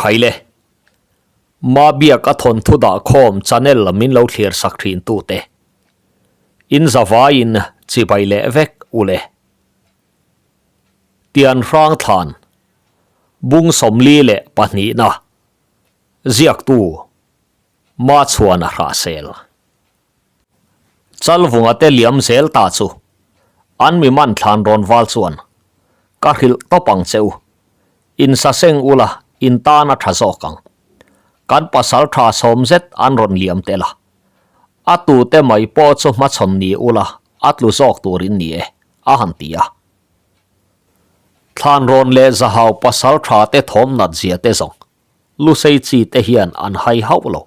Khaile. Mabiak a thawnthu dah khawm channel min lo thlir sak thin tute. In zavaiin chibai leh vek ule. Tian hrang thlan. Bung 42 na. Ziaktu. Machhuana Hrahsel. Chalvunga te liam zel ta chu an mi man thlan rawn val chuan ka hrilh tawp ang che u. In saseng ula in tan a tha zawk ang. Kan pasal tha sawm zet an rawn liam tel a. A tute mai pawh chu hmachhawn ni ula a tlu zawk tur in ni e, a han ti a. Thlan rawn leh zahau pasal tha te thawm nat zia te zawng Lusei chi te hian an hai hauh lo.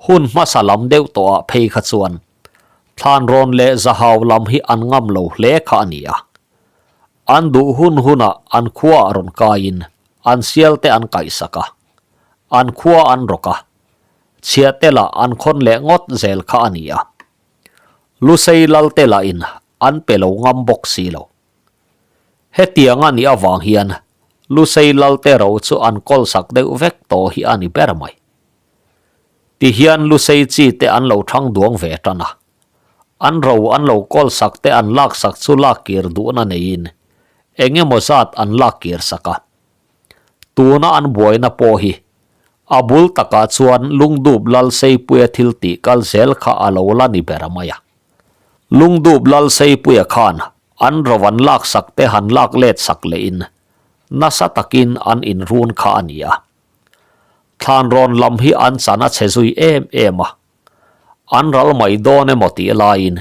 Hun hmasa lam deuh tawhah phei kha chuan Thlanrawn leh Zahau lam hi an ngam lo hle kha a ni a. An duh hun hunah an khuaah rawn kaiin an sial te an kaihsak a, an khua an rawk a, chhiah te lah an khawn leh ngawt zel kha a ni a. Lusei lal te lahin an pe lo ngam bawk si lo. Hetiang a nih avang hian Lusei Lalte ro chu an kawlsak deuh vek tawh hi a ni ber mai. Tihian Lusei chi te an lo thang duang ve tan a. An ro an lo kawlsak te an laksak chu lakkir duhna neiin eng emaw zat an lakkir sak a. Tuna an buaina pawh hi a bul takah chuan Lungdup Lalseipuia thil tih kal zel kha a lo la ni ber mai a. Lungdup Lalseipuia khan an ro an laksak te han lak let sak lehin nasa takin an inrun kha a ni a. Thlanrawn lam hi an chan a chhe zui em em a. An ral mai dawn emaw tih laiin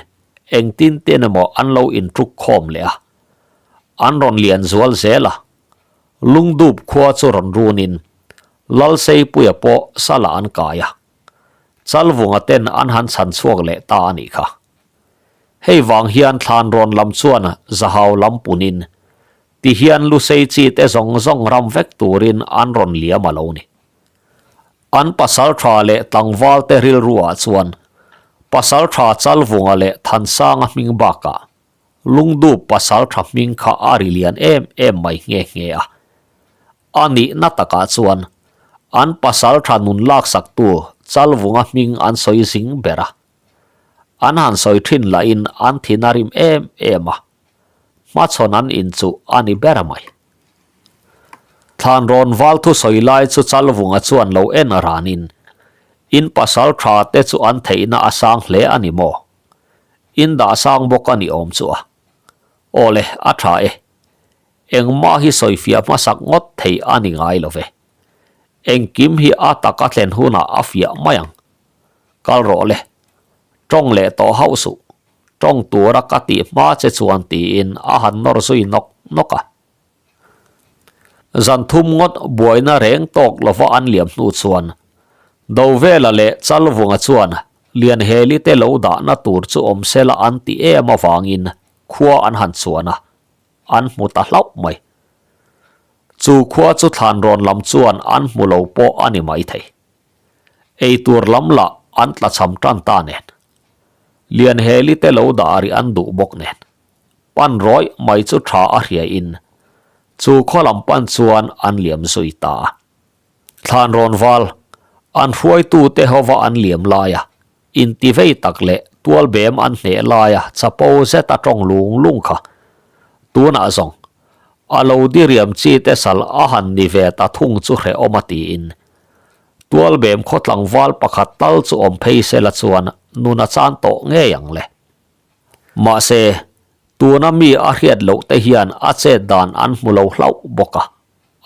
engtin tin emaw an lo intruk khawm leh a. An rawn lian zual zel a. Lungdup khua chu rawn runin Lalseipuia pawh salah an kai a. Chalvunga ten an han chhan chhuak leh ta a nih kha. Hei vang hian Thlanrawn lam chuan Zahau lam punin ti hian Lusei chi te zawng zawng ram vek turin an rawn liam a lo ni. An pasal tha leh tlangval te rilruah chuan pasal tha Chalvunga leh Thansanga hming bakah Lungdup pasal tha hming kha a ri lian em em mai nghe nghe a. A nihna takah chuan an pasal tha nun laksaktu Chalvunga hming an sawi zing ber a. An han sawi thin lahin an thin a rim em em a, hmachhawn an inchuh a ni ber mai. Thlanrawn val thusawi lai chu Chalvunga chuan lo en ranin, In pasal tha te chu an theihna a sang hle a ni maw? In dah sang bawk a ni awm chu a. Aw le, a tha e. Engmah hi sawifiah hmasak ngawt thei a ni ngai lo ve. Engkim hi a taka thlen hunah a fiah mai ang. Kal rawh le. Tawng leh tawh hauh suh. Tawng tura ka tih hma che chuan tiin a han nawr zui nawk nawk a. Zan thum ngawt buaina reng tawk lova an liam hnu chuan Dovela leh Chalvunga chuan Lianheli te lo dahna tur chu awm sela an ti em avangin khua an han chuan a, an hmu ta hlauh mai. Chu khua chu Thlanrawn lam chuan an hmu lo pawh a ni maithei. Ei tur lam lah an tla cham tan ta nen. Lianheli te lo dah rih an duh bawk nen. Pan rawih mai chu tha a hria in chu khaw lam pan chuan an liam zui ta a. Thlan rawn val, an hruaitu te hova an liam lai a, inti vei tak leh tual bem an hneh lai a chapo zet a tawng lung lung kha. Tunah zawng, a lo diriam chi te sal a han ni ve ta thung chu hrehawm a tiin Tualbem khaw tlangval pakhat tal chu awm phei sela chuan nun a chan tawh ngei ang le. Mahse, tuna mi a hriat loh te hian a chet dan an hmu lo hlauh bawk a,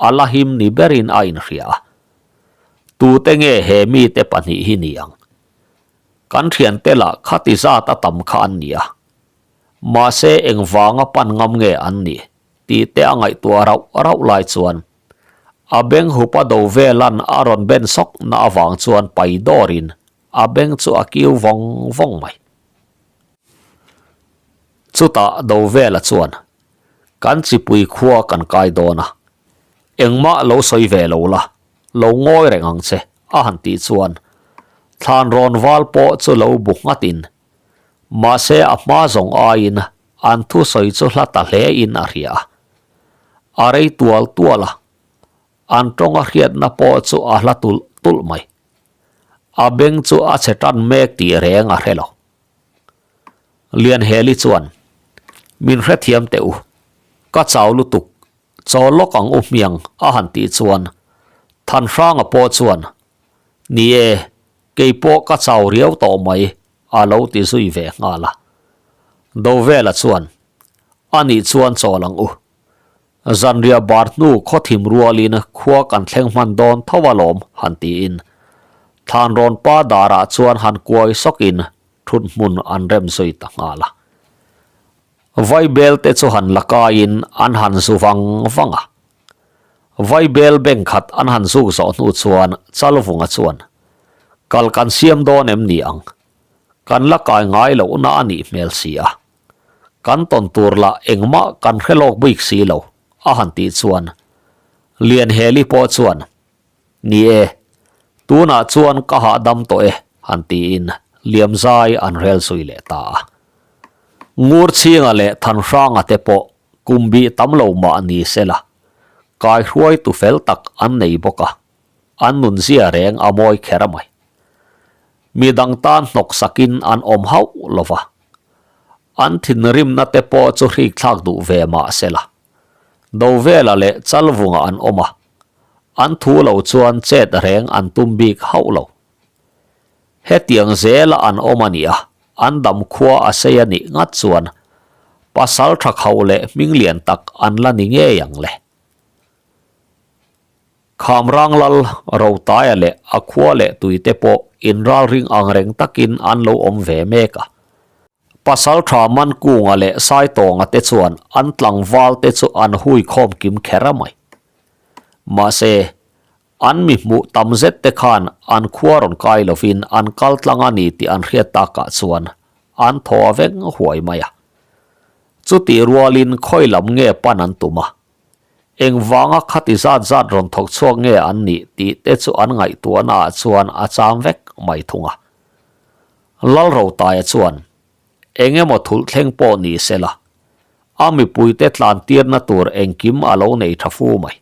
a la him ni berin a inhria a. Tute nge he mite pahnih hi ni ang? Kan thiante lah khati zat a tam kha an ni a. Mahse, engvanga pan ngam nge an nih tih te a ngaihtuah rauh rauh lai chuan A beng hupa do velan a rawn ben sawk na avang chuan pai dawrin a beng chu a kiu vawng vawng mai. Chutah do vela chuan kan chipui khua kan kai dawn a, engmah lo sawi ve lo la, lo ngawi reng ang che a han tih chuan thlan rawn val pawh chu lo bu nghatin mahse a hma zawng aiin an thusawi chu hla ta hle in a hria a. A rei tual tual a. An tawng a hriatna pawh chu a hla tulh tulh mai. A beng chu a chhe tan mek tih reng a hre lo. Lianheli chuan, Min hrethiam teh u, ka chau lutuk, chaw lawk ang u hmiang a han tih chuan Thanhranga pawh chuan, Ni e, kei pawh ka chau riau tawh mai a lo ti zui ve nghal a. Dovela chuan, A nih chuan chawl ang u. Zanriah bar hnu khawthim rualin khua kan thleng hman dawn tho alawm han tiin Thlanrawn pa darah chuan han kuai sawkin thut hmun an rem zui ta nghal a. Vaibel te chu han la kaiin an han zu vang vang a. Vaibel beng khat an han zuk zawh hnu chuan Chalvunga chuan, Kal kan siam dawn em ni ang? Kan la kai ngai lohna a nih hmel si a. Kan tawn tur lah engmah kan hre lawk bik si lo, a han tih chuan Lianheli pawh chuan, Ni e, tunah chuan ka hahdam tawh e, han tiin Liamzai an rel zui leh ta a. Ngurchhinga leh Thanhranga te pawh kum bih tam lo mah ni sela, kaihruaitu fel tak an nei bawk a, an nunzia reng a mawi kher mai. Mi dang tan hnawk sakin an awm hauh lo va. An thinrimna te pawh chu hrik thlak duh ve mah se la. Dovela leh Chalvunga an awm a, an thu lo chuan chet reng an tum bik hauh lo. Hetiang zela an awm a nih a, an dam khua a sei a nih ngat chuan pasal tha khauh leh hming lian tak an la ni ngei ang le. Khamrang lal Rotaia leh a khua leh tuite pawh inralring ang reng takin an lo awm ve mek a. Pasaltha Mankunga leh Saitawnga te chuan an tlangval te chu an hui khawm kim kher a mai. Mahse, an mi hmuh tam zet te khan an khua rawn kai lovin an kal tlang a ni tih an hriat takah chuan an thaw a veng huai mai a. Chutih rualin khawi lam nge pan an tum a, Engvanga khati zat zat rawn thawk chhuak nge an nih tih te chu an ngaihtuahna ah chuan a cham vek mai thung a. Lalrotaia chuan, Eng emaw thulh thleng pawh ni se la, a mipuite tlan tirna tur engkim a lo nei tha fu mai.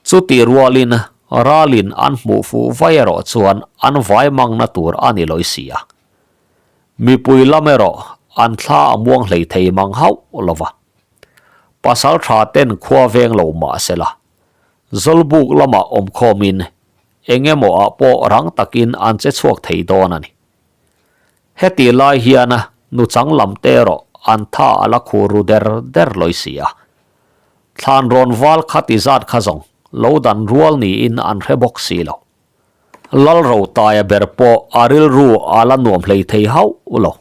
Chutih rualin ralin an hmuh fuh vai erawh chuan an vai mangna tur a ni lawi si a. Mipui lam erawh an thla a muang hlei thei mang hauh lo va. Pasal tha ten khua veng lo mah se la, Zawlbuk lamah awm khawmin eng emaw ah pawh rang takin an che chhuak thei dawn a ni. Heti lai hian nuchang lam te erawh an tha a la khur ru der der lawi si a. Thlan rawn val kha ti zat kha zawng lo dan rual niin an hre bawk si lo. Lalrotaia ber pawh a rilru a la nuam hlei thei hauh lo.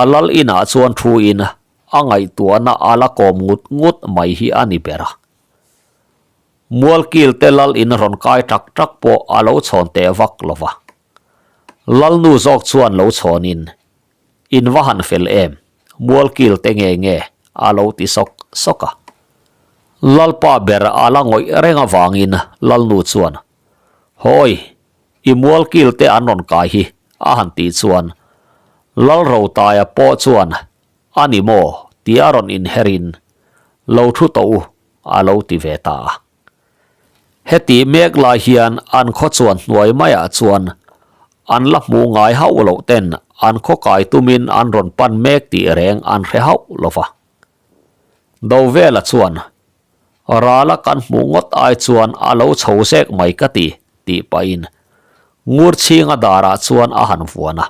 A lal inah chuan thu in a ngaihtuahna a la kawm ngut ngut mai hi a ni ber a. Mualkil te lal in rawn kai tak tak pawh a lo chhawn teh vak lo va. Lalnu zawk chuan lo chhawn in, In va han fel em, Mualkil te nge nge a lo ti sawk sawk a. Lalpa ber a la ngawih reng avangin Lalnu chuan, Hawi, I mualkil te an rawn kai hi a han tih chuan Lalrotaia pawh chuan a ni maw tih a rawn inherin lo thu tawh u a lo ti ve ta a. Hetih mek lai hian an khaw chuan hnuai maiah chuan an la hmuh ngai hauh loh ten an khaw kai tumin an rawn pan mek tih reng an hre hauh lo va. Dovela chuan Rala kan hmuh ngawt ai chuan a lo chho zek mai ka ti, tih pahin Ngurchhinga darah chuan a han vuan a.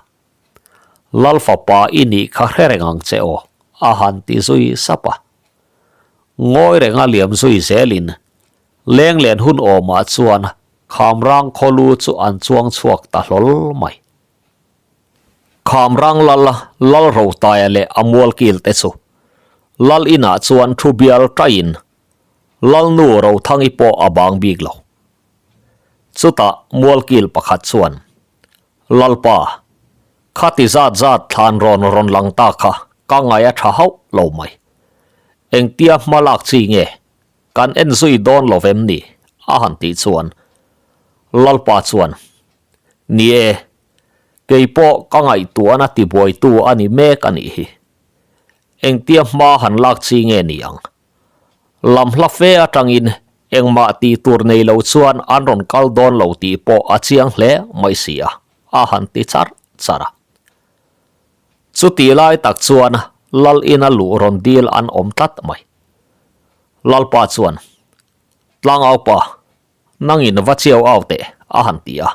Lal fapa i nih kha hre reng ang che aw, a han ti zui sap a. Ngawi renga liam zui zelin Lenglen hun awmah chuan Khamrang khawlu chu an chuang chhuak ta hlawl mai. Khamrang lal Lalrotaia leh a mualkil te chu Lal inah chuan thu bial taiin Lalnu Rothangi pawh a bang bik lo. Chutah mualkil pakhat chuan, Lalpa, khati zat zat thlan rawn rawn lang ta kha ka ngai a tha hauh lo mai. Engtia hma lak chi nge kan en zui dawn lo vem ni? a han tih chuan Lalpa chuan, Ni e, kei pawh ka ngaihtuahna tibuaitu a ni mek a nih hi. Engtia hma han lak chi nge ni ang? Lam hla fe atangin Engmah tih tur nei lo chuan an rawn kal dawn lo tih pawh a chiang hle mai si a, a han ti charh charh a. Chutih lai tak chuan Lal ina luh rawn dil an awm tlat mai. Lalpa chuan, Tlangaupa, nangin va chiau au teh, a han ti a.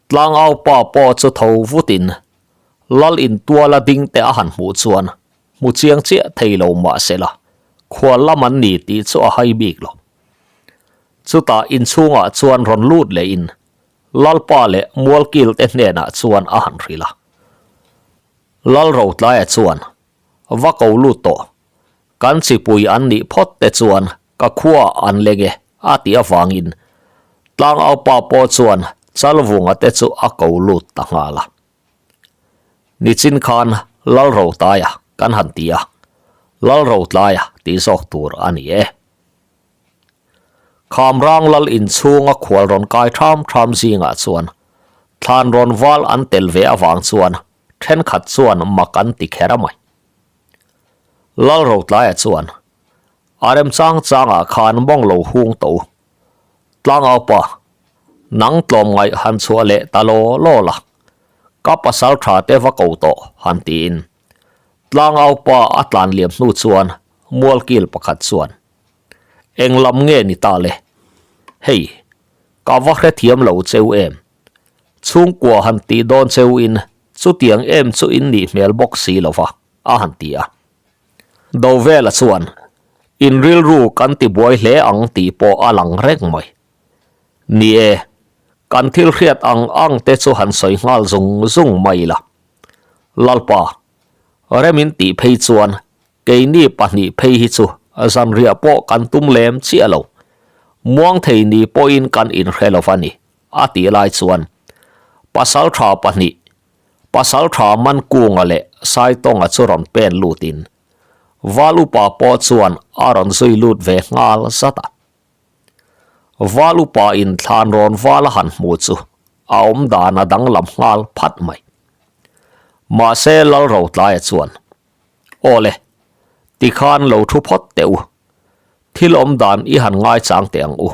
Tlangaupa pawh chu tho vutin Lal in tuala ding te a han hmuh chuan hmu chiang chiah thei lo mah se la, khual lam an ni tih chu a hai bik lo. Chutah inchhungah chuan rawn lut lehin Lalpa leh Mualkil te hnenah chuan a han hrilh a. Lalrotlaia chuan, Va ko lut tawh, kan chipui an nih phawt te chuan ka khuaah an leng e a tih avangin Tlangaupa pawh chuan Chalvunga te chu a ko lut ta nghal a. Nichin khan Lalrotaia kan han ti a, Lalrotlaia tih zawk tur a ni e. Khamrang lal inchhunga khual rawn kai ṭham ṭham zingah chuan thlan rawn val an tel ve avang chuan ṭhenkhat chuan mak an ti kher a mai. Lalrotlaia chuan a remchang changah khan mawng lo hung tawh u. Tlangaupa, nang tlawmngaih han chhuah leh ta law law la, ka pasal ṭha te va ko tawh han tiin Tlangaupa a tlan liam hnu chuan mualkil pakhat chuan, Eng lam nge ni ta le? Hei, ka va hrethiam lo cheu em? Chhungkua han tih dawn cheu in chutiang em chu in nih hmel bawk si lo va, a han ti a. Dovela chuan, In rilru kan ti buai hle ang tih pawh a lang reng mai. Ni e, kan thil hriat ang ang te chu han sawi nghal zung zung mai la. Lalpa, rem in tih phei chuan Keini pahnih phei hi chu zanriah pawh kan tum lem chiah lo. Muang thei ni pawhin kan inhre lo va ni, a tih lai chuan pasal tha pahnih, pasal tha Mankunga leh Saitawnga chu rawn pen lutin Val upa pawh chuan a rawn zui lut ve nghal zat a. Val upa in thlan rawn val a han hmu chu a awm dan a danglam nghal phat mai. Mahse Lalrotlaia chuan Awle, tikhan lo thu phawt teh u. Thil awm dan i han ngaichang teh ang u.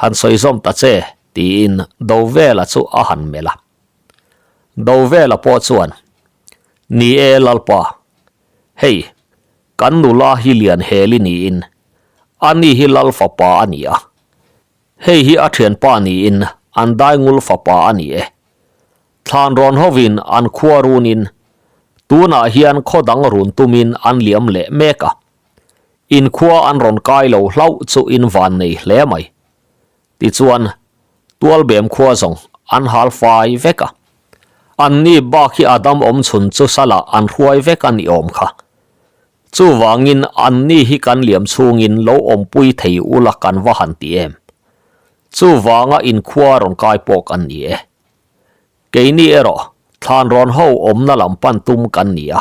Han sawi zawm ta che, tiin Dovela chu a han melh a. Dovela pawh chuan, Ni e Lalpa, hei, kan nula hi lian hel i niin, ani hi Lal fapa a ni a. Hei hi a thianpa niin an daingul fapa a ni e. Thlan rawn hovin an khua runin tunah hian khaw dang run tumin an liam leh mek a. In khua an rawn kai lo hlauh chu in van nei hle mai. Tichuan, Tualbem khua zawng an hal fai vek a. Anni bak hi a dam awm chhun chu salah an hruai vek a ni awm kha. Chuvangin anni hi kan liam chhungin lo awmpui thei ula kan va han ti em. Chuvanga inkhua rawn kai pawh kan ni e. Keini erawh thlan rawn ho awmna lam pan tum kan ni a,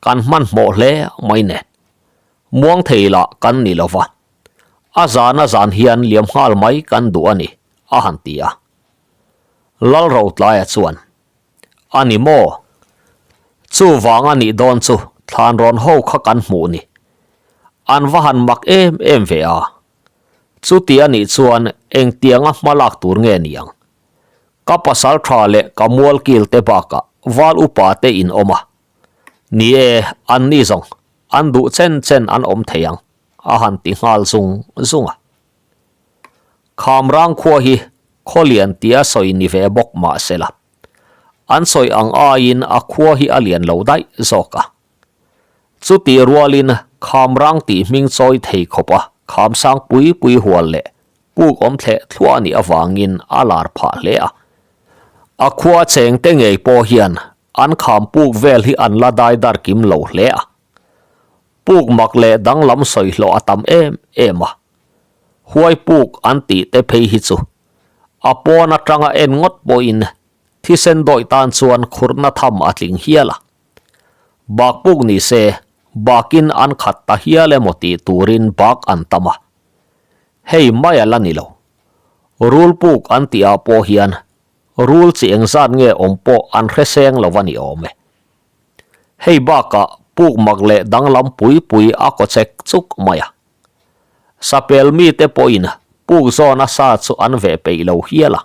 kan hmanhmawh hle mai nen. Muang thei lah kan ni lova, a zan a zan hian liam nghal mai kan duh a ni, a han ti a. Lalrotlaia chuan, A ni maw? Chuvang a nih dawn chu thlan rawn ho kha kan hmuh ni. An va han mak em em ve a. Chuti a nih chuan engtianga hma lak tur nge niang? Ka pasal tha leh ka mualkil te bakah val upa te in awm a. Ni e, an ni zawng, an duh chen chen an awm thei ang, a han ti nghal zung zung a. Khamrang khua hi Khawlian tia sawi ni ve bawk mah se la, an sawi ang aiin a khua hi a lian lo daih zawk a. Chutih rualin Khamrang tih hming chawi thei khawpa Khamsang pui pui hual leh puk awm thleh thluah a nih avangin a lar phah hle a. A khua chengte ngei pawh hian an kham puk vel hi an la dai dar kim lo hle a. Puk mak leh danglam sawi hlawh a tam em em a. Huai puk an tih te phei hi chu a pawn atanga en ngawt pawhin thisen dawih tan chuan khurhna tham a tling hial a. Bak puk ni se bakin an khat ta hial emaw tih turin bak an tam a. Hei mai a la ni lo. Rul puk an tih ah pawh hian rul chi engzat nge awm pawh an hre seng lo a ni awm e. Hei bakah puk mak leh danglam pui pui a kaw chek chuk mai a. Sapel mite pawhin puk zawna sa chu an veh peih lo hial a.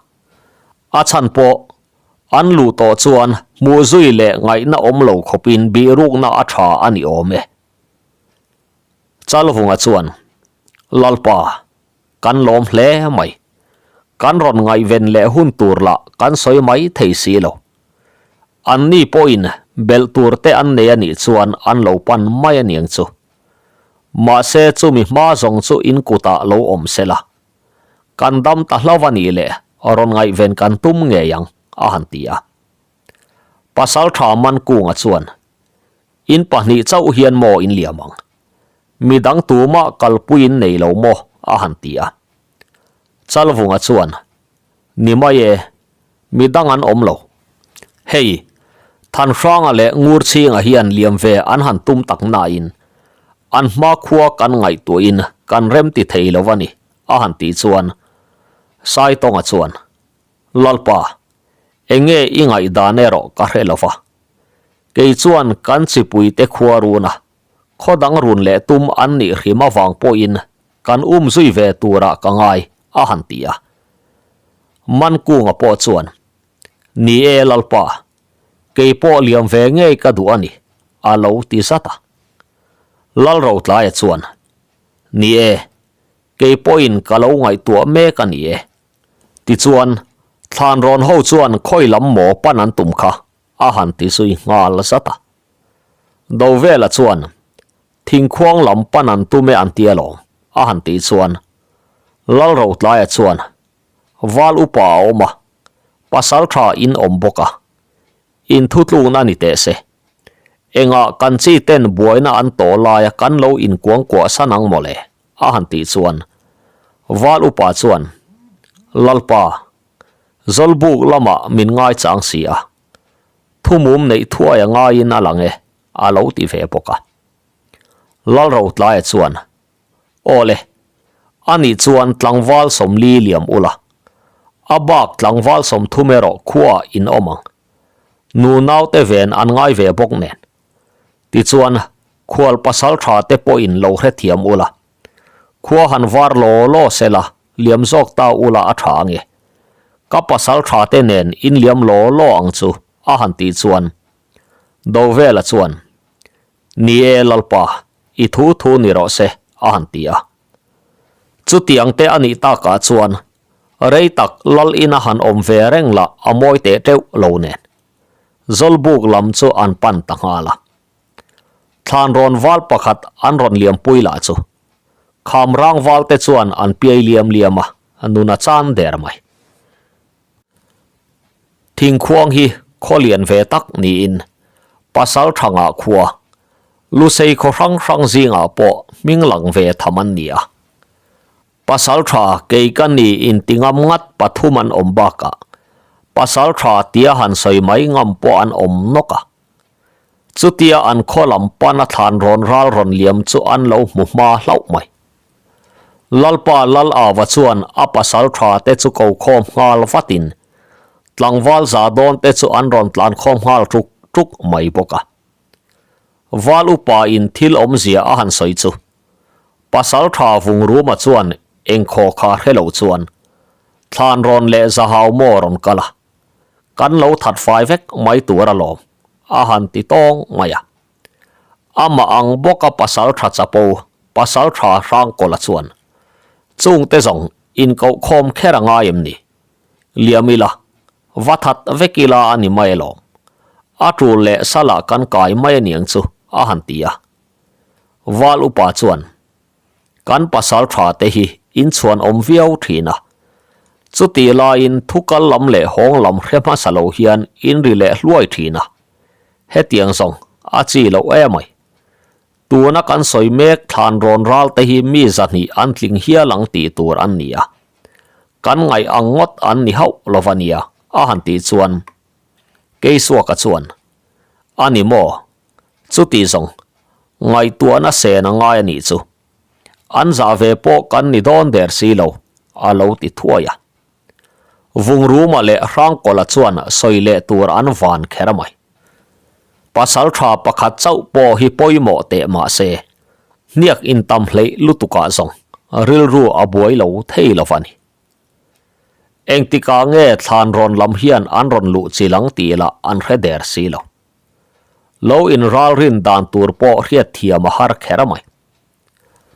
A chhan pawh an luh tawh chuan hmuh zui leh ngaihna awm lo khawpin bihrukna a tha a ni awm e. Chalvunga chuan, Lalpa, kan lawm hle mai. Kan rawn ngaihven leh hun tur lah kan sawi mai thei si lo. Anni pawhin belh tur te an nei a nih chuan an lo pan mai a niang chu. Mahse chumi hma zawng chu in kutah lo awm se la. Kan dam ta hlo a nih leh rawn ngaihven kan tum ngei ang, a han ti a. Pasaltha Mankunga chuan, In pahnih chauh hian maw in liam ang? Midang tumah kalpui in nei lo maw? a han ti a. Chalvunga chuan, Ni mai e, midang an awm lo. Hei, Thanhranga leh Ngurchhinga hian liam ve an han tum tak nain, an hmakhua kan ngaihtuahin kan remti thei lo a ni, a han tih chuan Saitawnga chuan, Lalpa, enge i ngaihdan erawh ka hre lo va. Kei chuan kan chipuite khua runa khaw dang run leh tum an nih hrim avang pawhin kan um zui ve turah ka ngai, a han ti a. Mankunga pawh chuan, Ni e Lalpa, kei pawh liam ve ngei ka duh a ni, a lo ti zat a. Lalrotlaia chuan, Ni e, kei pawhin ka lo ngaihtuah mek a ni e. Tichuan, Thlanrawn ho chuan khawi lam maw pan an tum kha a han ti zui nghal zat a. Dovela chuan, Thingkhuang lam pan an tum e an ti alawm, a han tih chuan Lalrotlaia chuan, Val upa a awm a, pasal tha in awm bawk a, in thutlukna ni teh se. Engah kan chi ten buaina an tawh laia kan lo inkuangkuah san ang mawle, a han tih chuan Val upa chuan, Lalpa, Zawlbuk lamah min ngaichang si a, thumum neih thuai a ngaiin a lang e, a lo ti ve bawk a. Lalrotlaia chuan, Aw le, anih chuan tlangval sawmli liam ula, a bak tlangval 30 erawh khuaah in awm ang. Nu naute ven an ngai ve bawk nen. Tichuan, khual pasal tha te pawhin lo hrethiam ula. Khua han var law law sela, liam zawk ta ula a tha ange. Ka pasal tha te nen in liam law law ang chu, a han tih chuan Dovela chuan, Ni e Lalpa, i thu thu ni rawh se, a han ti a. Chutiang te a nih takah chuan rei tak Lal ina han awm ve reng lah a mawi teh teuh lo nen. Zawlbuk lam chu an pan ta nghal a. Thlan rawn val pakhat an rawn liampui lah chu kham rang val te chuan an piai liam liam a, nun a chan der mai. Thingkhuang hi khaw lian ve tak niin pasal thangah khua Lusei khaw hrang hrang zingah pawh hming lang ve tham an ni a. Pasal tha kei ka ni inti ngam ngat pathum an awm bakah pasal tha tia han sawi mai ngam pawh an awm nawk a. Chutia an khaw lam pana thlan rawn ral rawn liam chu an lo hmu hma hlauh mai. Lalpa Lal-ava chuan a pasal tha te chu ko khawm nghal vatin tlangval za dawn te chu an rawn tlan khawm nghal ṭuk ṭuk mai bawk a. Val upa in thil awmzia a han sawi chu Pasal tha Vungruma chuan engkhaw kha hre lo chuan thlan rawn leh zahau maw rawn kal a, kan lo that fai vek mai tur alawm a han ti tawng mai a. Amah ang bawka pasal tha chapo pasal tha Hrangkawla chuan chungte zawng inkohkhawm kher a ngai em ni? Liam ila, va that vek ila a ni mai alawm. A tul leh salah kan kai mai aniang chu a han ti a. Val upa chuan, Kan pasal tha te hi in chhuan awm viau thin a. Chutih laiin thu kal lam leh hawng lam hre hmasa lo hian in ri leh hluai thin a. Hetiang zawng a chi loh emai. Tuna kan sawi mek thlan rawn ral te hi mi zahnih an tling hial ang tih tur an ni a. Kan ngaih ang ngawt an ni hauh lo va nia, a han tih chuan Keisuaka chuan, A ni maw? Chuti zawng, ngaihtuahna sen a ngai a nih chu. An zah ve pawh kan ni dawn der si lo, a lo ti thuai a. Vungruma leh Hrangkawla chuan sawi leh tur an van kher mai. Pasal tha pakhat chauh pawh hi pawimawh teh mah se, hniak intam hleih lutukah zawng. rilru a buai lo thei lo va ni. Engtikah nge thlan rawn lam hian an rawn luh chil ang tih lah an hre der si lo. Lo inralrin dan tur pawh hriatthiam a har kher mai.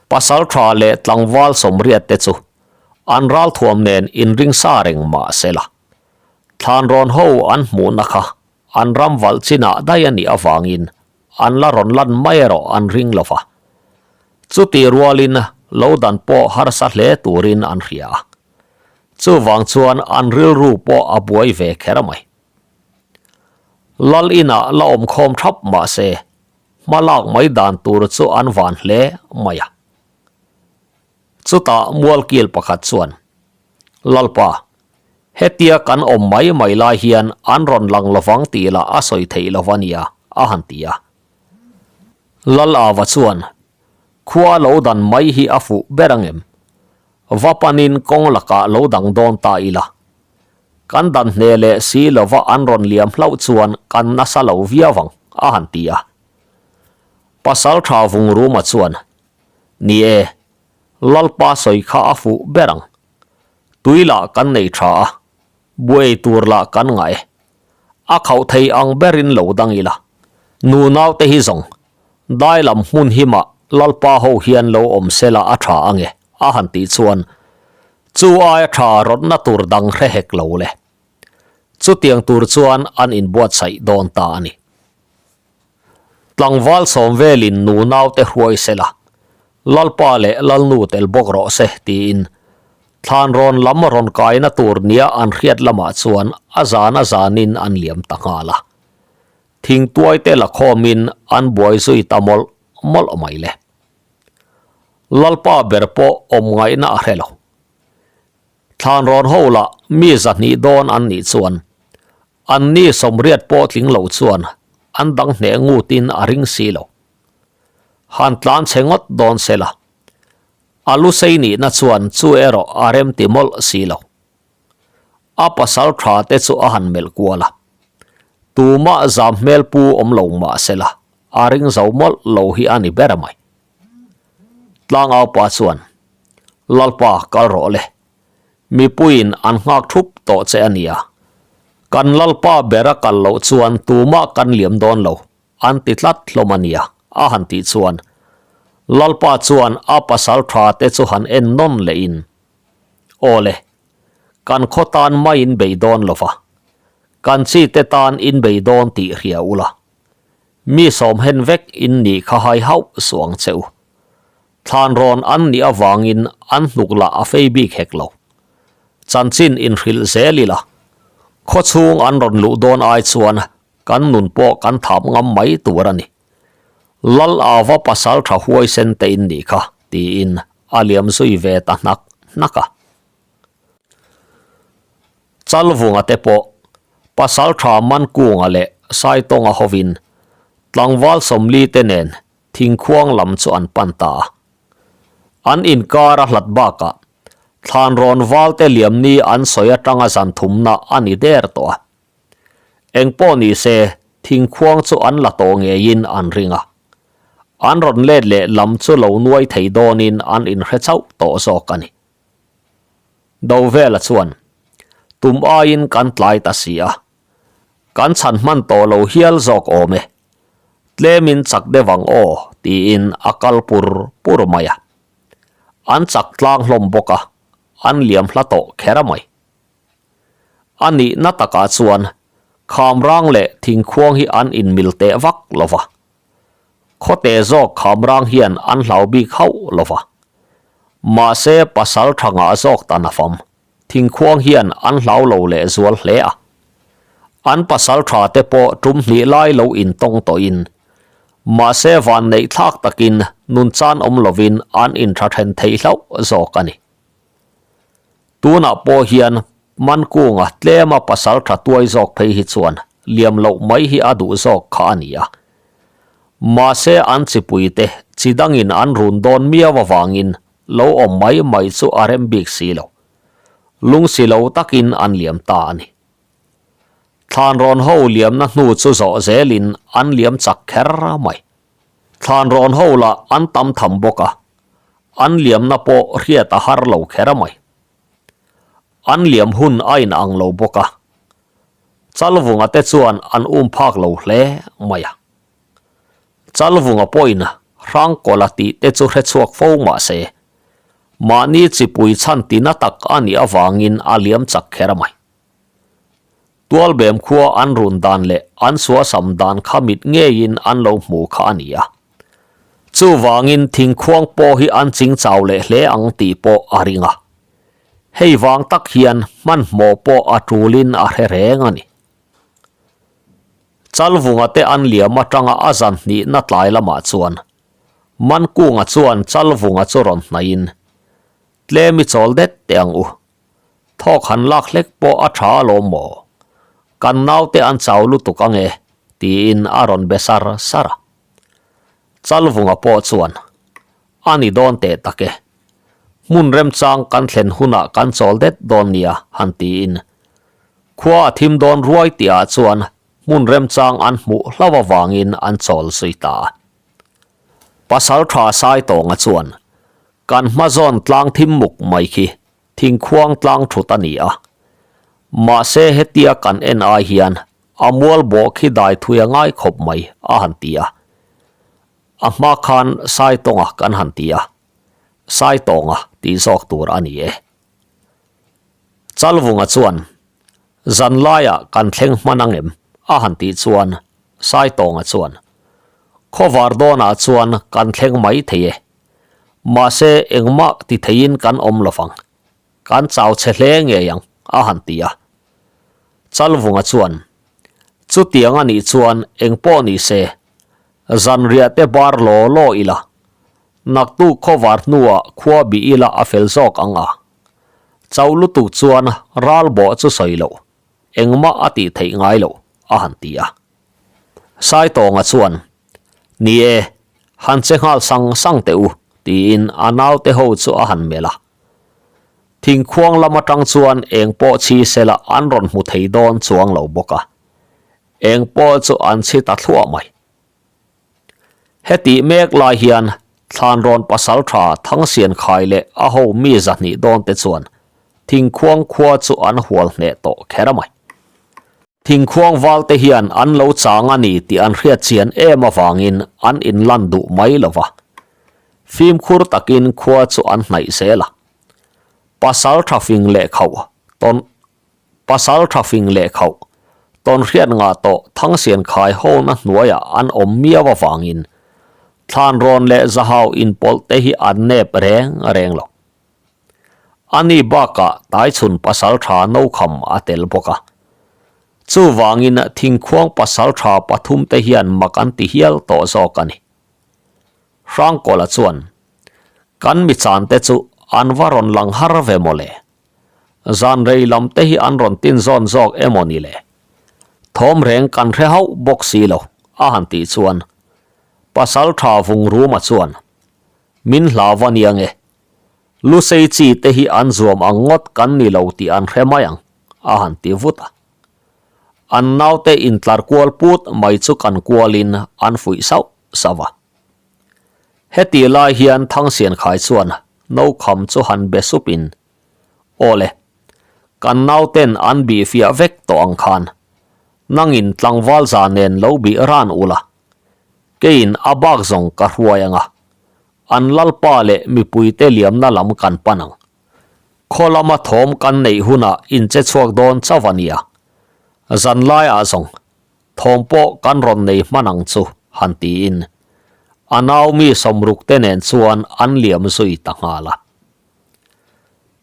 Pasal tha leh tlangval sawmriat te chu an ralthuam nen inring sa reng mah se la, thlan rawn ho an hmuhna kha an ram valh chinah daih a nih avangin an la rawn lan mai erawh an ring lo va. Chutih rualin lo dan pawh harsa hle turin an hria a. Chuvang chuan an rilru pawh a buai ve kher mai. Lal inah la awmkhawm thap mah se, Hma lak mai dan tur chu an van hle mai a. Chutah mualkil pakhat chuan, Lalpa, hetia kan awm mai mai lai hian an rawn lang lovang tih lah a sawi theih lo a nia, a han ti a. Lal Ava chuan, Khua lo dan mai hi a fuh ber angem? Va panin kawng lakah lo dang dawn ta ila. Kan dan hne leh si lova an rawn liam hlauh chuan kan nasa lo viau ang, a han ti a. Pasal tha vung Ruma chuan, Ni e, Lalpa sawi kha a fuh ber ang. Tui lah kan nei tha a, buai tur lah kan ngah e. A khauh thei ang berin lo dang ila. Nu naute hi zawng, dai lam hmun himah Lalpa ho hian lo awm sela a tha ange, a han tih chuan chu aia tha rawtna tur dang hre hek lo le. Chutiang tur chuan an inbuatsaih dawn ta a ni. Tlangval sawm velin nu naute hruai sela, Lalpa leh Lalnu tel bawk rawh se tiin thlan rawn lam rawn kaina tur nia an hriat lamah chuan a zan a zanin an liam ta nghal a. Thingtuai te la khawmin an buai zui ta mawlh mawlh mai le. Lalpa ber pawh awm ngaihna a hre lo. Thlan rawn ho lah mi zahnih dawn an nih chuan an ni sawmriat pawh tling lo chuan an dang hneh ngutin a ring si lo. Han tlan chhe ngawt dawn se la, a lu sei nihna chuan chu erawh a rem ti mawlh si lo. A pasal tha te chu a han melh kual a, tumah zam hmel pu awm lo mah se la, a ring zo mawlh lo hi a ni ber mai. Tlangaupa chuan, Lalpa kal rawh le, mipuiin an nghak thup tawh che a nia. Kan Lalpa ber a kal loh chuan tumah kan liam dawn lo, an ti tlat hlawm a nia, a han tih chuan Lalpa chuan a pasal tha te chu han en nawn lehin, Aw le, kan khaw tan mai in bei dawn lo va, kan chi te tan in bei dawn tih hria ula. Mi sawm hen vek in nih kha hai hauh suh ang che u. Thlan rawn an nih avangin an hnuk lah a fei bik hek lo. Chanchin inhrilh zel ila, khawchhung an rawn luh dawn ai chuan kan nun pawh kan thap ngam mai tur a ni. Lal Ava pasal tha huaisen te in nih kha, tiin a liam zui ve ta hnak hnak a. Chalvunga te pawh pasal tha Mankunga leh Saitawnga hovin tlangval Sawmli te nen thingkhuang lam chu an pan ta a. An inkar a hlat bakah thlan rawn val te liam ni an sawi atanga zan thumna a ni der tawh a. Engpawh ni se thingkhuang chu an la tawh ngeiin an ring a. An rawn let leh lam chu lo nuai thei dawnin an inhre chauh tawh zawk a ni. Dovela chuan, Tum aiin kan tlai ta si a, kan chhan hman tawh lo hial zawk awm e. Tlemin chak deuh ang aw, tiin a kal pur pur mai a. An chak tlang hlawm bawk a, an liam hla tawh kher mai. A nihna takah chuan Khamrang leh Thingkhuang hi an inmil teh vak lo va. Khawte zawk Khamrang hian an hlau bik hauh lo va. Mahse pasal tha ngah zawk ta nafam, Thingkhuang hian an hlau lo leh zual hle a. An pasal tha te pawh tum hnih lai lo intawng tawhin, mahse vanneih thlak takin nun chan awm lovin an intha then thei hlauh zawk a ni. Tunah pawh hian Mankunga tlema pasal tha tuai zawk phei hi chuan liam loh mai hi a duh zawk kha a ni a. Mahse an chipuite chi dangin an run dawn miau avangin lo awm mai mai chu a rem bik si lo. Lungsi lo takin an liam ta a ni. Thlan rawn ho liamna hnu chu zawh zelin an liam chak kher mai. Thlan rawn ho lah an tam tham bawk a. An liamna pawh hriat a har lo kher a mai. An liam hun a inang lo bawk a, Chalvunga te chuan an um phak lo hle mai a. Chalvunga pawhin Hrangkawla tih te chu hre chhuak fo mah se, mahni chipui chhan tina tak a nih avangin a liam chak kher a mai. Tualbem khua an run dan leh an suasam dan kha mit ngeiin an lo hmu kha a ni a. Chuvangin thingkhuang pawh hi an ching chau leh hle ang tih pawh a ring a. Hei vang tak hian hmanhmawh pawh a tulin a hre reng a ni. Chalvunga te an liam atanga a zan hnihna tlai lamah chuan Mankunga chuan Chalvunga chu rawn hnaihin, Tlem i chawl det teh ang u. Thawk han lak hlek pawh a tha alawm maw? Kan naute an chau lutuk ange, tiin a rawn be sar sar a. Chalvunga pawh chuan, A ni dawn teh tak e. Hmun remchang kan thlen hunah kan chawl det dawn nia, han tiin. Khua a thim dawn ruai tihah chuan hmun remchang an hmuh hlauh avangin an chawl zui ta a. Pasaltha Saitawnga chuan, Kan hma zawn tlang thim muk mai khi thingkhuang tlang thut a ni a. Mahse hetia kan en ai hian a mual bawh khi dai thui a ngai khawp mai a han ti a. A hma khan Saitawnga kan han ti a, Saitawnga tih zawk tur a ni e. Chalvunga chuan, Zan laiah kan thleng hman ang em? a han tih chuan Saitawnga chuan, Khawvar dawnah chuan kan thleng mai thei e. Mahse engmah ti theiin kan awm lo vang. Kan chau chhe hle ngei ang, a han ti a. Chalvunga chuan, Chutiang a nih chuan eng pawh ni se, zanriah te bar law law ila, naktuk khawvar hnuah khua bih ila a fel zawk ang a. Chau lutuk chuan ral bawh chu sawi loh, engmah a tih theih ngai loh, a han ti a. Saitawnga chuan, Ni e, han che nghal sang sang teh u, tiin a naute ho chu a han melh a. Thingkhuang lam atang chuan eng pawh chhi sela an rawn hmu thei dawn chuang lo bawk a, eng pawh chu an chhi ta thluah mai. Hetih mek lai hian Thlanrawn pasaltha Thangsiankhai leh a ho mi zahnih dawn te chuan Thingkhuang khua chu an hual hneh tawh kher mai. Thingkhuang val te hian an lo chang a ni tih an hriat chian em avangin an inlan duh mai lo va. Fimkhur takin khua chu an hnaih zel a. Pasaltha fing leh khauh tawn Pasal tha fing leh khauh, tawn hriat ngah tawh Thangsian khai hona hnuaiah an awm miau avangin Thlanrawn leh Zahau inpawlh te hi an nep reng reng lo. Ani bakah Taichhun pasal tha Nokham a tel bawk a. Chuvangin thingkhuang pasal tha pathum te hian mak an ti hial tawh zawk a ni. Hrangkawla chuan, Kan mi chan te chu an va rawn lang har ve mawle. Zan rei lam te hi an rawn tin zawn zawk emaw ni le? Thawm reng kan hre hauh bawk si lo, a han tih chuan Pasal tha vung ruma chuan, Min hlau va nia nge? Lusei chi te hi an zuam ang ngawt kan ni lo tih an hre mai ang, a han ti vut a. An naute intlar kual put mai chu kan kualin an fuih sauh sauh a. Heti lai hian Thangsiankhai chuan Nokham chu han be supin, Aw le, kan nauten an bih fiah vek tawh ang khan, nangin tlangval za nen lo bih ran ula, keiin a bak zawng ka hruai anga, an lalpa leh mipuite liamna lam kan pan ang. Khaw lama thawm kan neih hunah in che chhuak dawn chauh a nia. Zanlaiah zawng Thawm pawh kan rawn nei hman ang chu, han tiin a nau mi sawmruk te nen chuan an liam zui ta nghal a.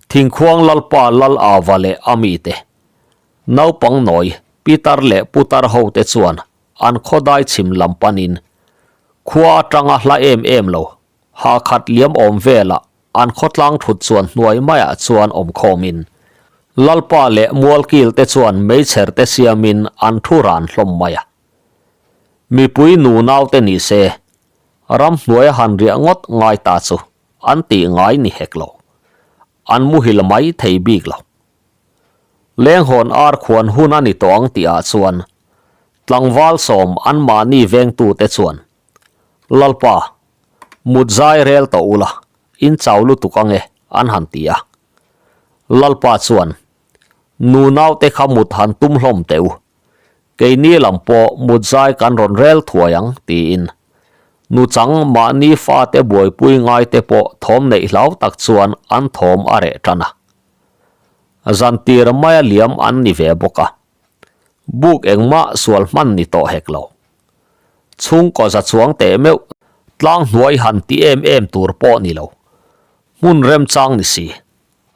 Thingkhuang Lalpa Lal Ava leh a mite, naupang nawi Pitar leh Putar ho te chuan an khawdai chhim lam panin khua atanga hla em em lo Hakhat liam awm velah an khawtlang thut chuan hnuai maiah chuan awm khawmin Lalpa leh Mualkil te chuan meichher te siamin an thu ran hlawm mai a. Mipui nu naute ni se, ramhnuaia han riah ngawt ngai ta chu an tih ngai ni hek lo. An muhil mai thei bik lo. Lenghawn ar khuan hun a ni tawh ang tihah chuan tlangval sawm anmahni vengtute chuan Lalpa, mut zai rel tawh ula, In chau lutuk ange, an han ti a. Lalpa chuan, Nu naute kha mut han tum hlawm teh u. Keini lam pawh mut zai kan rawn rel thuai ang, tiin. Nuchang mahni fate buaipui ngaite pawh thawm neih hlau tak chuan an thawm a reh tan a. Zantir maia liam an ni ve bawk a. Buk engmah sual hman ni tawh hek lo. Chhungkaw za chuang teh meuh tlang hnuai han ti em em tur pawh ni lo. Hmun remchang ni si.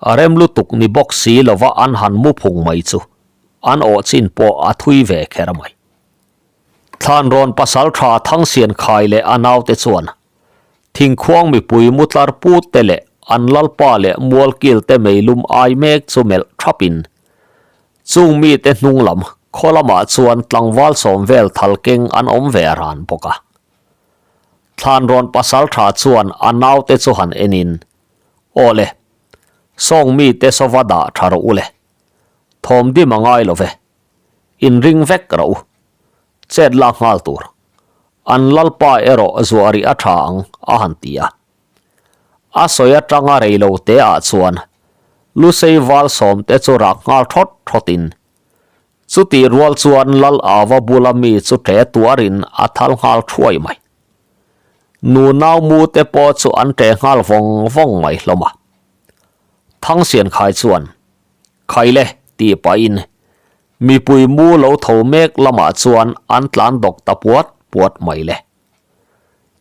A rem lutuk ni bawk si lova an han mu phung mai chu an awh chin pawh a thui ve kher mai. Thlanrawn pasal tha Thangsian Khai leh a naute chuan thingkhuang mipui mutlar put te leh an lalpa leh mualkil te meilum ai mek chu melh thapin chung mite hnung lam khaw lamah chuan tlangval sawm vel thal keng an awm ve ran bawk a. Thlanrawn pasal tha chuan a naute chu han enin Aw le, sawng mite sawva dah tha rawh u le. Thawm dim a ngai lo ve. Inring vek rawh u. Chet lak nghal tur. An lalpa erawh zuah rih a tha ang a han ti a. A sawi atanga rei lo te ah chuan Lusei val sawm te chu rak nghal thawt thawt in chutih rual chuan lal ava bula mi chu ṭe tuarin a thal nghal thuai mai. Nu nau mu te pawh chu an ṭe nghal vawng vawng mai hlawm a. Thangsian khai chuan, Khai le, tih pahin mipui mu lo tho mek lamah chuan an tlan dawk ta puat puat mai le.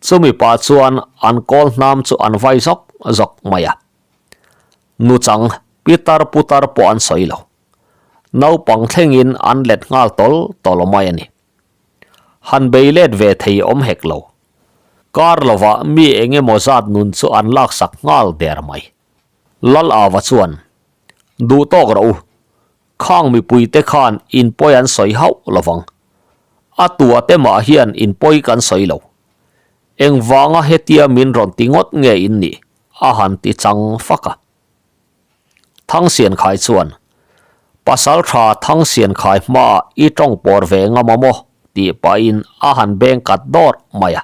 Chumi pah chuan an kawl hnam chu an vai zawk zawk mai a. Nuchang pitar putar pawh an sawi lo. Naupang thlengin an let nghal tawl tawl mai a ni. Han bei let ve thei awm hek lo. Kar lovah mi eng emaw zat nun chu an laksak nghal der mai. Lal Ava chuan, Duh tawk rawh u. Khang mipuite khan inpawi an sawi hauh lovang. A tua te mah hian inpawi kan sawi lo. Engvanga hetia min rawn ti ngawt nge in nih? a han ti chang fak a. Thangsiankhai chuan, Pasal tha Thangsiankhai hmaah i tawng pawr ve ngam a maw? tih pahin a han beng kat dawrh mai a.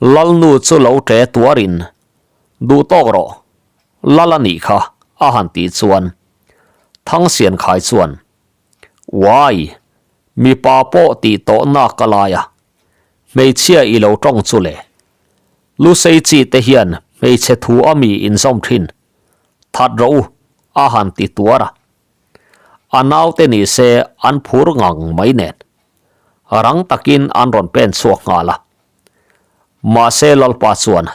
Lalnu chu lo ṭe tuarin, Duh tawk rawh, Lal a nih kha, a han tih chuan Thangsiankhai chuan, Uai, mipa pawh tih tawh nak a lai a, hmeichhia i lo tawng chu le. Lusei chi te hian hmeichhe thu a mi inzawm thin. That rawh u, a han ti tuar a. A naute ni se an phur ngang mai nen. Rang takin an rawn pen chhuak nghal a. Mahse Lalpa chuan,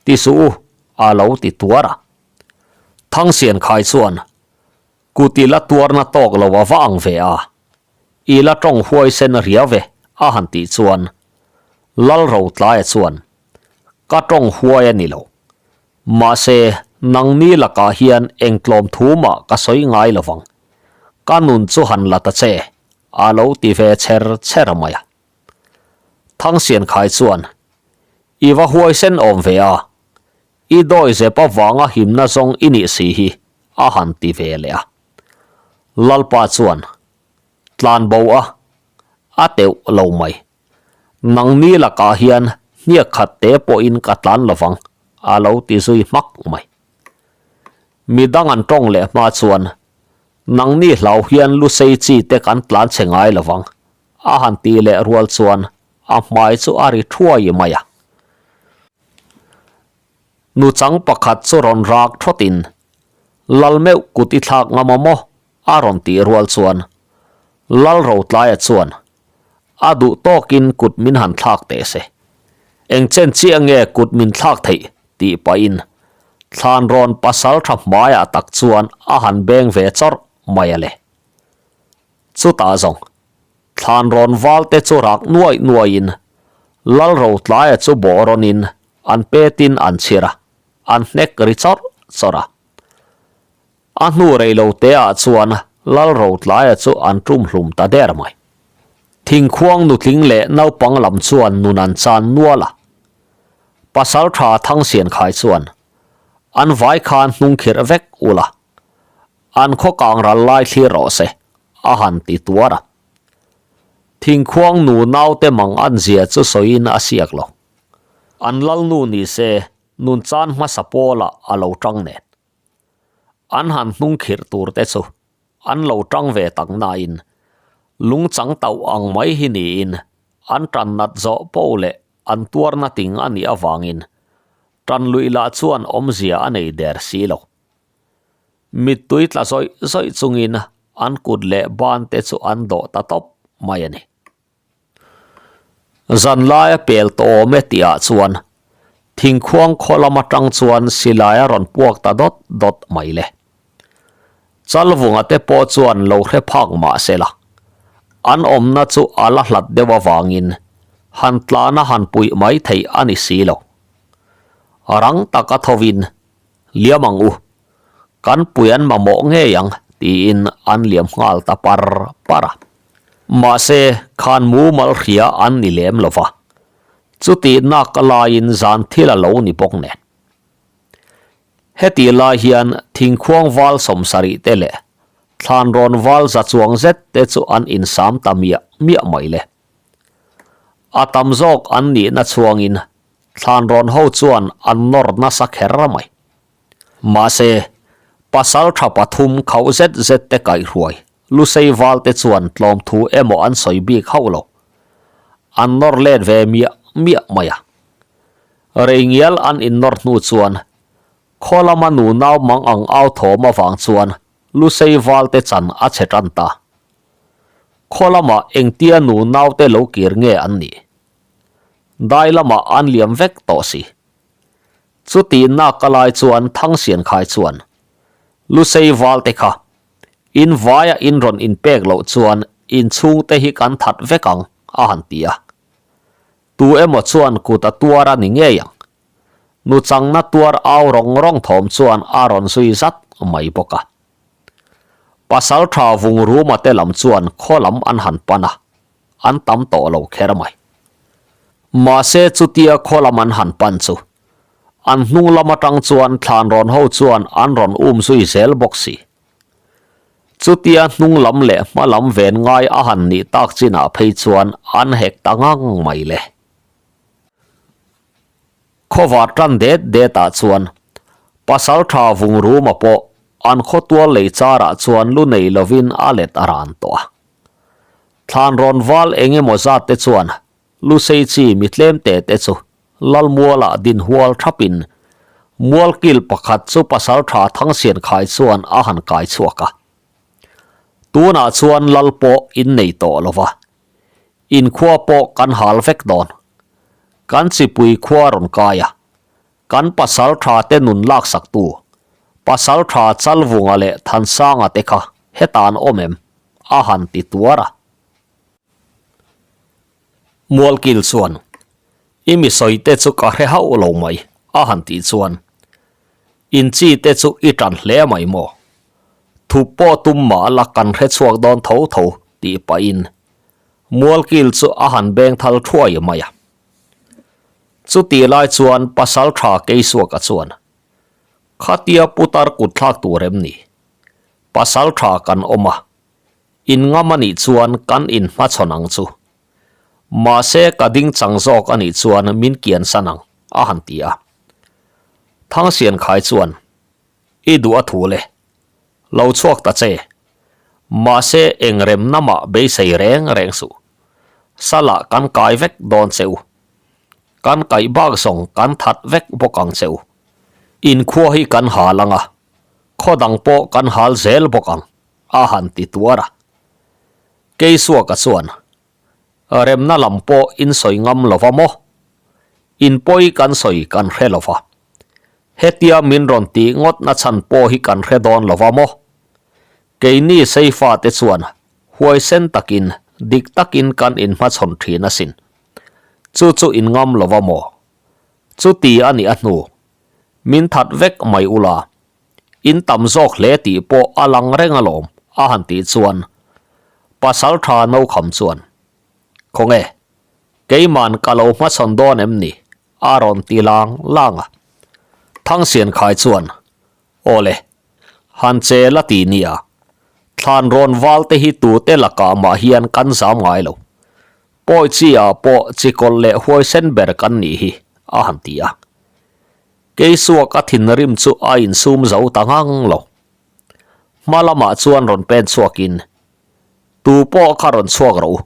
Ti suh u, a lo ti tuar a. Thangsian khai chuan, Kut i la tuarna tawk lo a va ang ve a, i la tawng huaisen riau ve, a han tih chuan Lalrotlaia chuan, Ka tawng huai a ni lo. Mahse, nangni lakah hian eng tlawm thu mah ka sawi ngai lo vang. Ka nun chu han la ta che, a lo ti ve chher chher mai a. Thangsiankhai chuan, I va huaisen awm ve a, I dawi zep avanga himna zawng i nih si hi, a han ti ve leh a. Lalpa chuan, Tlan bo a, a teuh lo mai. Nangni lakah hian hniak khat te pawhin ka tlan lovang, a lo ti zui hmak mai. Midang an tawng leh hma chuan, Nangni hlau hian lusei chi te kan tlan chhe ngai lovang, a han ti leh rual chuan a hmai chu a ri thuai mai a. Nuchang pakhat chu rawn rak thawtin, Lal meuh kut i thlak ngam a maw? a rawn tih rual chuan Lal Rotlaia chuan a duh tawkin kut min han thlak teh se. Eng chen chiah nge kut min thlak theih? tih pahin Thlanrawn pasal tha hmaiah tak chuan a han beng ve chawrh mai a le. Chutah zawng Thlanrawn valte chu rak nuaih nuaihin Lal Rotlaia chu bawh rawnin an petin an chhir a, an hnek ri chawrh chawrh a. A hnu rei lo te ah chuan Lal Rotlaia chu an tum hlum ta der mai. Thingkhuang nutling leh naupang lam chuan nun an chan nual a. Pasal tha Thangsiankhai chuan an vai khan hnung khirh vek ula, an khaw kang ral lai thlir rawh se, a han ti tuar a. Thingkhuang nu naute mang an zia chu sawiin a siak lo. An lalnu ni se. Nunchan hmasa pawlah a lo tang nen. An han hnung khirh tur te chu an lo tang ve tak nain lungchang tauh ang mai hi niin an tan nat zawh poh leh an tuarna ting a nih avangin tan luih lah chuan awmzia a nei der si lo. Mittui tla zawih zawih chungin an kut leh ban te chu an dawh ta tawp mai a ni. Zan laia pel tawh awm e tihah chuan thingkhuang khaw lam atang chuan silai a rawn puak ta dawt dawt mai le. Chalvunga te pawh chuan lo hre phak mah se la, an awmna chu a la hlat deuh avangin han tlana han puih mai theih a ni si lo. Rang taka thovin Liam ang u, kan pui an mamawh ngei ang tiin an liam nghal ta par par a. Mahse, khan mumal hria an ni lem lo va, chutih nak laiin zan thil a lo ni bawk nen. Hetih lai hian thingkhuang val sawmsarih te leh thlanrawn val za chuang zet te chu an insam ta miah miah mai le. A tam zawk an nihna chhuangin Thlanrawn ho chuan an nawr nasa kher mai. Mahse, pasal tha pathum khauh zet zet te kaihhruai Lusei val te chuan tlawm thu emaw an sawi bik hauh lo. An nawr let ve miah miah mai a. Reingial an innawr hnu chuan khaw lama nunau mang ang au thawm avang chuan Lusei val te chan a chhe tan ta. Khaw lamah engtia nunau te lo kir nge an nih? Dai lamah an liam vek tawh si. Chuti nak a lai chuan Thangsiankhai chuan, Lusei valte kha, in vaia in rawn inpek loh chuan in chhungte hi kan that vek ang, a han ti a. Tu emaw chuan kut a tuar a ni ngei ang. Nuchangna tuar au rawng rawng thawm chuan a rawn zui zat mai bawk a. Pasaltha Vungruma te lam chuan khaw lam an han pan a. an tam tawh lo kher mai. Mahse chutia khaw lam an han pan chu an hnung lam atang chuan thlanrawn ho chuan an rawn um zui zel bawk si. Chutia hnung lam leh hma lam ven ngai a han nih tak chinah phei chuan an hek ta ngang mai le. Khawvar tan det det ah chuan Pasaltha Vungruma pawh an khawtual lei charah chuan lu nei lovin a let a ran tawh a. Thlanrawn val eng emaw zat te chuan Lusei chi mi tlem te te chu Lalmualah din hual thapin Mualkil pakhat chu Pasaltha Thangsiankhai chuan a han kai chhuak a. Tunah chuan Lal pawh in nei tawh lo va, inkhua pawh kan hal vek dawn. Kan chipui khua rawn kai a, Kan pasaltha te nun laksaktu, Pasaltha Chalvunga leh Thansanga te kha heta an awm em? a han ti tuar a. Mualkil chuan, I mi sawi te chu ka hre hauh lo mai, a han tih chuan, In chi te chu i tan hle mai maw? Thup pawh tum mah la kan hre chhuak dawn tho tho, tih pahin Mualkil chu a han beng thal thuai mai a. Chutih lai chuan Pasaltha Keisuaka chuan, Khatia putar kut thlak tur em ni? Pasaltha kan awm a, in ngam a nih chuan kan in hmachhawn ang chu. Mahse ka ding chang zawk a nih chuan min kiansan ang, a han ti a. Thangsiankhai chuan, I duh a thu le. Lo chhuak ta che. Mahse eng remna mah beisei reng reng suh. Salah kan kai vek dawn che u. Kan kaih bak zawng kan that vek bawk ang che u. Inkhua hi kan hal ang a, khaw dang pawh kan hal zel bawk ang, a han ti tuar a. Keisuaka chuan, Remna lam pawh in sawi ngam lo va maw? In pawi kan sawi kan hre lo va. Hetia min rawn tih ngawt na chhan pawh hi kan hre dawn lo va maw? Keini Seifa te chuan huaisen takin dik takin kan inhmachhawn thin asin. Chu chu in ngam lo va maw? Chuti a nih a hnu, min that vek mai ula, in tam zawk hle tih pawh a lang reng alawm a han tih chuan Pasaltha Nokham chuan, Khawnge, keiman ka lo hmachhawn dawn em ni? a rawn ti lang lang a. Thangsiankhai chuan, Aw le, han che la ti nia, thlan rawn val te hi tute lakah mah hian kan zam ngai lo. Pawi chi ah pawh chikawlh leh huaisen ber kan nih hi, a han ti a. Keisuak a thinrim chu a insum zo ta ngang lo. Hma lamah chuan rawn pen chhuakin, Tu pawh kha rawn chhuak rawh u.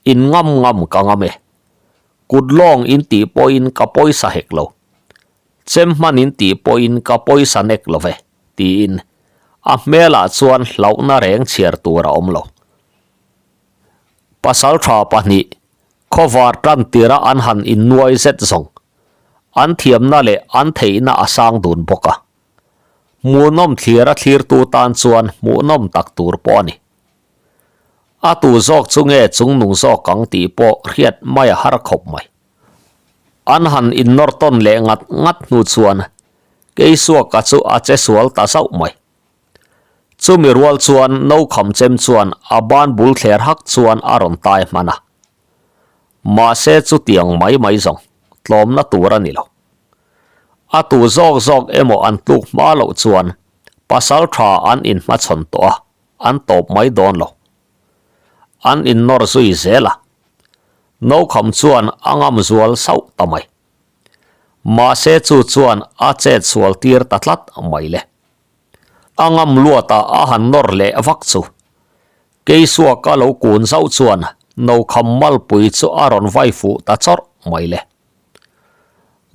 In ngam ngam ka ngam e. Kut lawng in tih pawhin ka pawisa hek lo. Chem hman in tih pawhin ka pawisa nek lo ve, tiin a hmelah chuan hlauhna reng chhiar tur a awm lo. Pasaltha pahnih khawvar tan tira an han innuai zet zawng an thiamna leh an theihna a sang dun bawk a. Hmuhnawm thlir a thlirtu tan chuan hmuhnawm tak tur pawh a ni. A tu zawk chu nge chungnung zawk ang tih pawh hriat mai a har khawp mai. An han innawr tawn leh ngat ngat hnu chuan Keisuaka chu a che sual ta zauh mai. Chumi rual chuan Nokham chem chuan a ban bul thler hak chuan a rawn tai hman a. Mahse chutiang mai mai zawng tlawmna tur a ni lo. A tu zawk zawk emaw an tluk hma loh chuan pasal tha an inhmachhawn tawh a, an tawp mai dawn lo. An innawr zui zel a. Nokham chuan a ngam zual sauh ta mai. Mahse chu chuan a chet sual tir ta tlat mai le. A ngam luata a han nawr leh vak chu. Keisuaka lo kun zauh chuan Nokham malpui chu a rawn vai fuh ta chawrh mai le.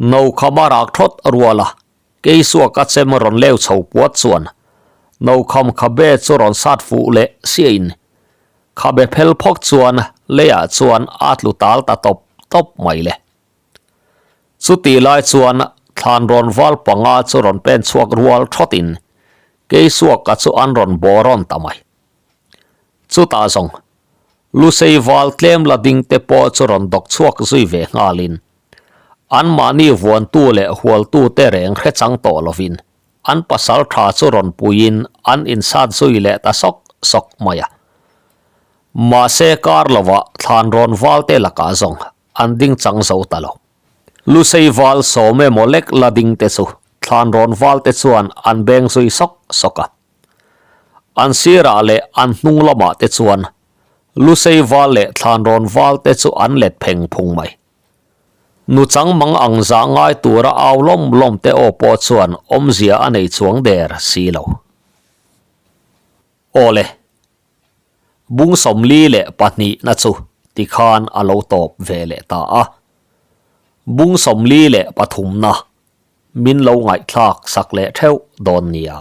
Nokham a rak thawt rual a, Keisuaka chem rawn leu chho puat chuan Nokham khabe chu rawn sat fuh leh siahin khabe phel phawk chuan leiah chuan a tlu tal ta tawp tawp mai le. Chutih lai chuan thlan rawn val panga chu rawn pen chhuak rual thawtin Keisuaka chu an rawn bawh rawn ta mai. Chutah zawng Lusei val tlem la ding te pawh chu rawn dawk chhuak zui ve nghalin anmahni vuantu leh hualtu te reng hre chang tawh lovin an pasal tha chu rawn puiin an insat zui leh ta sawk sawk mai a. Mahse kar lovah thlan rawn val te lakah zawng an ding chang zo ta lo. Lusei val sawm emaw lek la ding te chu thlan rawn val te chuan an beng zui sawk sawk a. An sirah leh an hnung lamah te chuan Lusei val leh thlan rawn val te chu an let pheng phung mai. Nuchang mang ang zah ngai tura au lawm lawm te aw pawh chuan awmzia a nei chuang der si lo. Aw le. Bung 42 na chu tikhan a lo tawp ve leh ta a. Bung 43 na min lo ngaihthlak sak leh theuh dawn nia.